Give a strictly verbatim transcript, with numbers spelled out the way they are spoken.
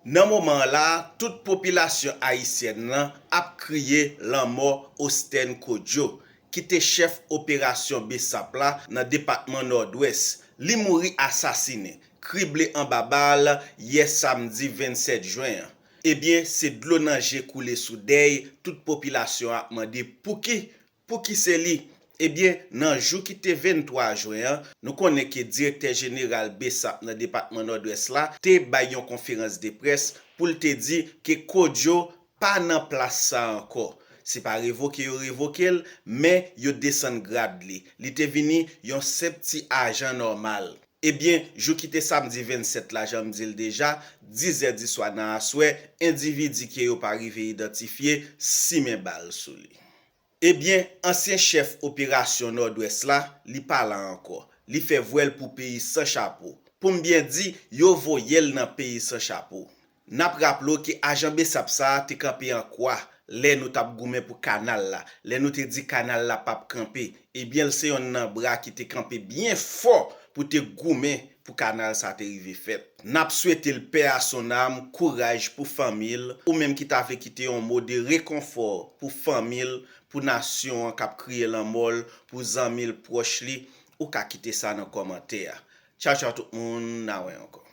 Nan moman an la, tout popilasyon ayisyèn nan ap kriye lanmò Ostèn Kodjo, ki te chèf operasyon BSAP la nan depatman Nòdwès. Li mouri asasinen, krible anba bal, yè samdi vennsèt jen an. Ebyen, se dlo nan je koule sou dèy, tout popilasyon an ap mande pouki, pouki se li? Ebyen, nan jou ki te venntwa jen an, nou konnen ke direktè jeneral BSAP nan depatman Nòdwès la te bay yon konferans de près pou l te di ke Kodjo pa nan plas sa ankò. Se pa revoke yo revoke l, men yo desann grad li. Li te vini yon senp ti ajan nòmal. Ebyen, jou ki te samdi vennsèt la, jan m di l deja, dizè di swa nan aswè, endividi ke yo pa rive idantifye simen bal sou li. Ebyen, ansyen chèf operasyon Nòdwès la, li pa la ankò. Li fè vwèl pou peyi san chapo. Pou m byen di, yo voye l nan peyi san chapo. N ap raple w ke ajan BSAP sa a te kanpe an kwa lè nou t ap goumen pou kanal la, lè nou te di kanal la p ap kanpe. Ebyen, l se yonn nan bra ki te kanpe byen fò pou te goumen pou kanal sa te rive fèt. N ap swete l paix à son âme, kouraj pou fanmi l, ou menm ki ta vle kite yon mo de rekonfò pou fanmi l, pou nasyon an k ap kriye lanmò l, pou zanmi l pwòch li, ou ka kite sa nan kòmantè a. Tchaw tchaw tout moun, n a wè ankò.